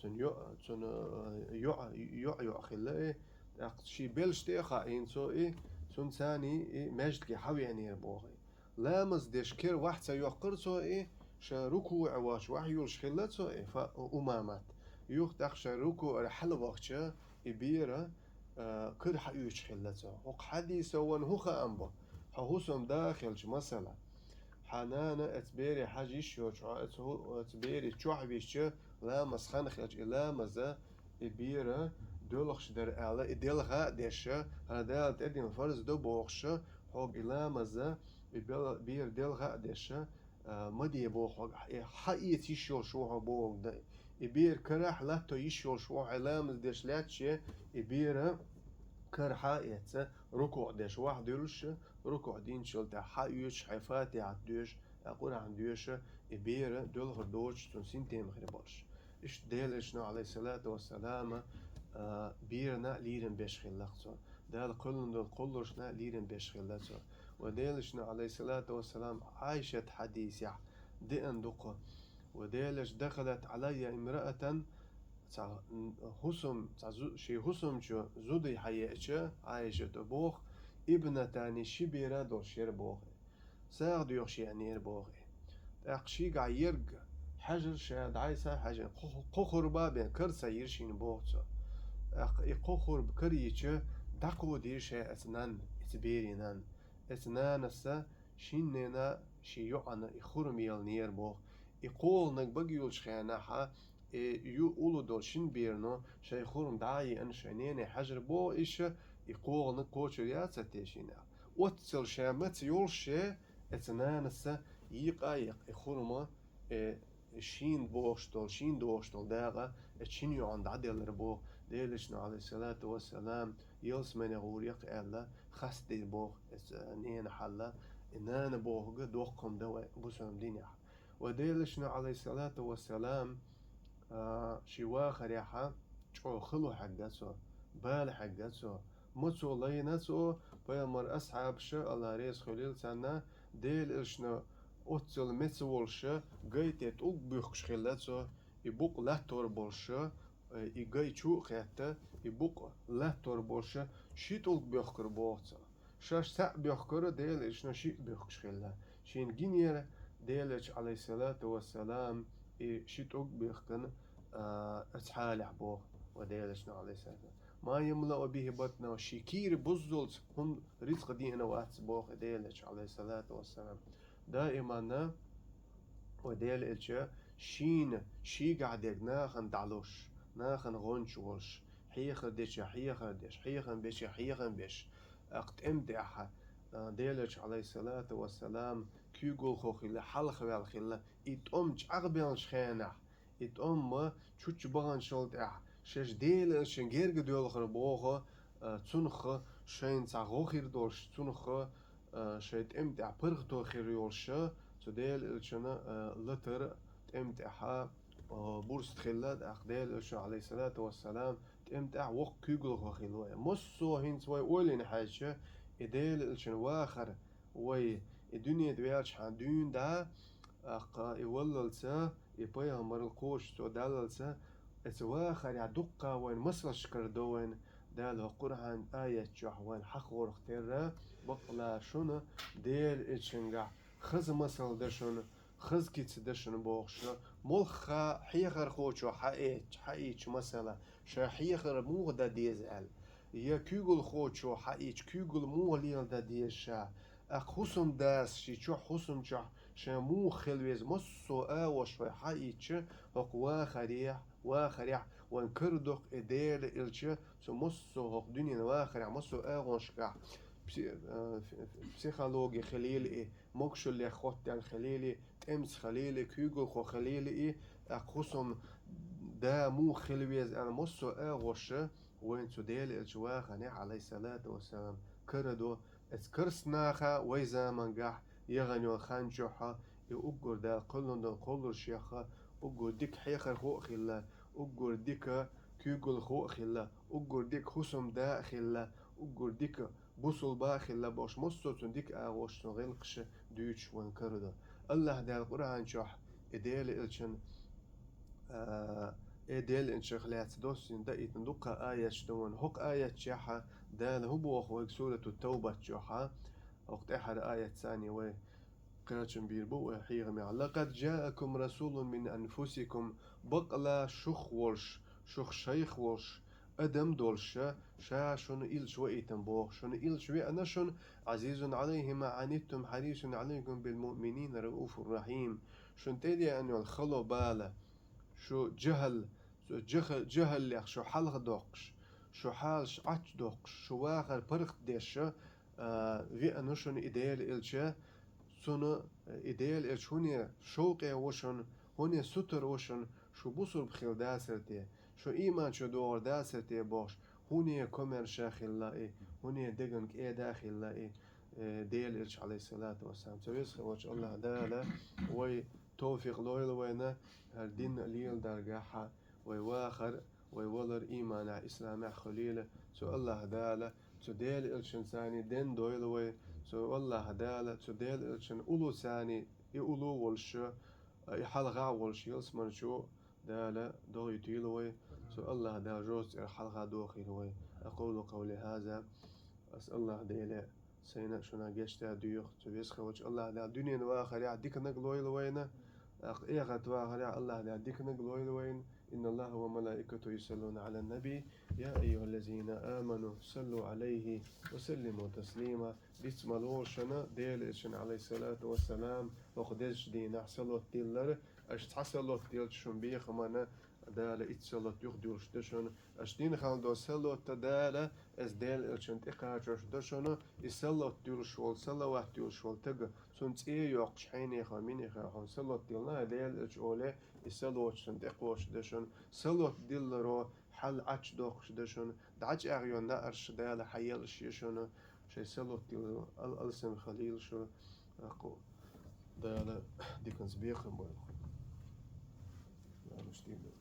цуьнан йоӀ, цуьнан, э, йоӀ, йоӀ, йоӀ хилла и. ТӀаккха шен белшаш тӀе а хаийна цо и, цуьнца и маьждиге хьавеанера боху и. Ламаз деш кара вахь ца йоккхура цо и, ша рукуӀе вахча вахь юьллуш хилла цо и, Фа-, Умамат. Юха тӀаккха ша рукуӀера хьалавахча, и бер, а, кара хьаоьцуш хилла цо. ХӀокху хьадисо вайна хӀун хаам бу? Хьо хӀусамда хилча, масала, хьан нана оцу бере хьажа йиш йоцуш, хьо оцу хӀу-, оцу бере чохь висча, ламаз хан хилча, и ламаз, и бер доьлхуш дара аьлла, и делха а деш, хӀара Дала тӀедина фарз ду бохуш, хьо и ламаз, и бел-, бер делха а деш, а, ма де боху хьо, и хьаэца йиш йолуш ву хьо боху дан. И бер карахь латто йиш йолуш ву хьо, ламаз деш лаьтташ, и бер кара хьаэца, рукуӀ деш вахь дуьллуш, рукуӀ динчул тӀаьхьа хьаоьцуш, хьайн Фатихьат доьшуш, а, Къуръан доьшуш, и бер доьлхур доцуш, цунна синтем хир болуш. Иштта Делан Элчано, Ӏалайхиссалату вассалам, а, берана а лерам беш хилла-кх цо. Дала кхоьллина долу кхуллушна а лерам беш хилла цо. Вай Делан Элчано, Ӏалайхиссалату вассалам, Ӏайшат хьадисехь деана ду-кх. Вай Делан Элча: «Дахалат Ӏалаййа имраатун», цхьа хӀусам, цхьа зу-, шен хӀусамчу зуда хьаеача, Ӏайшата боху, «ибнатани», ши бер а долуш яра боху. СагӀа доьхуш еанера боху и. ТӀаккха шийгахь ерг хьаьжира ша, дӀасахьаьжира, кхо-, кхо хурба бен кара ца йира шена боху цо. ТӀаккха и кхо хурба кара йича, дӀакховдийра ша оцу нанна, оцу берийн нанна. Оцу нанас шина ненан, шен йоӀана и хурма еллера боху. И кхоалгӀаниг бага юьллучу хенахь, и ю-, уллу долу шина берано шайн хурма дӀа а еана, шайн нене хьаьжира боху иша, и кхоалгӀаниг кхочур яц те шена. Оццул ша маца йолуш ша, оцу нанас йийкъа а йийкъа и хурма, и шена бохуш долу, шена дохуш долу дакъа оцу шина йоӀана дӀаделлера боху. Делан Элчано, Ӏалайхиссалату вассалам, ялсамане гӀур яра-кх аьлла, хастадира боху оцу ненан хьал, и нана бохург доккха хӀума дан вай бусалба динехь. Вай Делан Элчано, Ӏалайхиссалату вассалам, а, шен вахарехь чӀогӀа хало хьегна цо, бала хьегна цо. Мацо лайна цо, пайхамаран асхьабаша, АллахӀ реза хуьлийла царна, Делан Элчано оццул меца волуш, гай тӀе тӀулг буьхкуш хилла цо, и букъ латтор болуш, и гай чу а кхетта, и букъ латтор болуш, ши тӀулг буьхкура боху цо. Шаьш цхьаъ буьхкура, Делан Элчано шиъ буьхкуш хилла. Шена гинера Делан Элча, Ӏалайхиссалату вассалам, и ши тӀулг буьхкина, а, оцу хьалехь боху вай Делан Элчано, Ӏалайхиссалату вассалам. «Ма ямлаъу бихи батнаху», шен кийра буззалц хӀума, рицкъа деана вац боху Делан Элча, Ӏалайхиссалату вассалам. Даиманна вай Делан Элча шена, шийгахь дерг нахана дӀалуш, нахана гӀонча волуш, хьехар деча хьехар деш, хьехам беча хьехам беш, тӀема тӀехь, а, Делан Элча, Ӏалайхиссалату вассалам, куьйгалхо хилла, хьалхаваьлла хилла, и тӀом чӀагӀбеллачу хенахь, и тӀом чучча баханчул тӀаьхьа, шаьш Делан Элчан герга доьлхура боху, а, цунах шайна цхьа гӀо хир долуш, цунах, а, шайн тӀема тӀехь паргӀато хир йолуш, цу Делан Элчана, а, латар тӀема тӀехь, а, бурст хилла, тӀаккха Делан Элчано, Ӏалайхиссалату вассалам, тӀема тӀехь воккха куьйгалхо хилла вай. Массо а хӀинца вай ойлина хьаьжча, и Делан Элчан вахар вай и дуьнен тӀе ваьлчахьана дуьйна дӀа, тӀаккха и валлалца, и пайхамарал кхочушдо даллалца, оцу вахарехь дуккха вайна масалш карадо вайна, Дала хӀокху Къуръан аят чохь вайна хьахорах терра, бакъ а шуна Делан Элчангахь хаза масал дан шуна, хаза кица да шуна бохуш, молха хьехархочо хьаэцча, хьаийча масала, ша хьехар муха дан деза аьлла, я куьйгалхочо хьаийча, куьйгал муха леладан деза ша, тӀаккха хӀусамдас ши чохь хӀусам чохь ша муха хила веза, массо а агӀош вай хьаийча, хӀокху вахарехь, вахарехь вайн карадо-кх и Дела элча, цу массо а хӀокху дуьненан вахарехь, массо а агӀонашкахь пси-, э, психологи хилийла и, могушаллех хоттаьлла хилийла и, тӀемца хилийла и, куьйгалхо хилийла и, тӀаккха хӀусамда муха хила веза аьлла, массо а агӀош вайна цу Дела элча ваханехь, Ӏалайхиссалату вассалам, карадо. Эцу карст наха вай замангахь яхана йолу хан чохь и уггар Дала кхоьллина долу кхолларшех уггар дика хьехархо а хилла, уггар дика куьйгалхо а хилла, уггар дика хӀусамда а хилла, уггар дика бусулба а хилла бохуш, массо а цуьнан дика агӀош, цуьнан гӀиллакхаш дуьйцуш вайна карадо. АллахӀ Дала Къуръан чохь и Дела элчан, а, и Дела элчанах лаьцна доссийна даийтина дуккха аяташ ду вайна. ХӀокху аятчехь Дала хӀун боху вайга Сурату Тавбат чохь? ХӀокху тӀаьхьара аятца вай кхачам бийр бу вай хьехамехь: «Лакъад джаакум расулун мин анфусикум», бакъала шух волуш, шух шайх волуш адам долуш, ша шуна илча ваийтина боху. Шуна илча веана шуна, «Азизун Ӏалайхи ма Ӏаниттум, хьарисун Ӏалайкум бил муъминина рауфур рахим». Шуна тӀедеана йолу хало, бала, шу жахал, шу жаха-, жахаллех шу хьалхадоккхуш, шу хьалаш Ӏачдоккхуш, шу вахар паргӀатдеш, а, веана шуна и Дела элча, цунна, и Дела элча хӀуне шовкъе ву шуна, хӀуне сутара ву шуна, шу бусулба хилла дацара те, шу ийман чу догӀур дацара те бохуш, хӀуне комаьрша хилла и, хӀуне деган кӀеда хилла и, э, Дела элча, Ӏалайхиссалату вассалам. Цу веза хилла волчу АллахӀ Дала вай товфикъ лойла вайна, хӀара дин леладаргахь, вай вахар, вай валар ийманехь, исламехь хуьлийла. Цу АллахӀ Дала цу Дела элчанца ден дойла вай. Цу АллахӀ Дала цу Дела элчан уллуца и уллу волуш, и хьалха волуш ялсамани чу Дала догӀуьйтийла вай. Цу АллахӀ Дала жоьжахатин цӀера хьалха дохийла вай. أقول قولي هذا. Ас АллахӀ Деле сайна а шуна а гечдар доьху. Цу веза хилла волчу АллахӀ Дала дуьненан вахарехь диканиг лойла вайна, тӀаккха эхартан вахарехь АллахӀ Дала диканиг лойла вайна. إن الله وملائكته يصلون على النبي يا أيها الذين آمنوا صلوا عليه وسلموا تسليما. Дицмалор шуна Дела элчанна, Ӏалайхиссалату вассалам, хӀокху дезачу дийнахь салот диллар, аша цхьа салот диллича шун бехамна Дала итт салот юхадуьллуш ду шуна. Аша дина хала долу салот Дала, иза Дела элчанна тӀекхачош ду шуна, и салот дуьллуш волу, салават дуьллуш волу стаг, цунна цӀе йоккхуш, хьенеха, минеха хьуна салот диллина, Дела элча олий, и салот цунна тӀекхочуш ду шуна. Салот дилларо хьал Ӏачдоккхуш ду шуна, дӀачӀагӀйо наарш Дала хьаеллаш ю шуна, шайн салот дилларо ал-, алсам хилийла шу, акху Дала диканца бекхам бойла. Дала уьш дийла.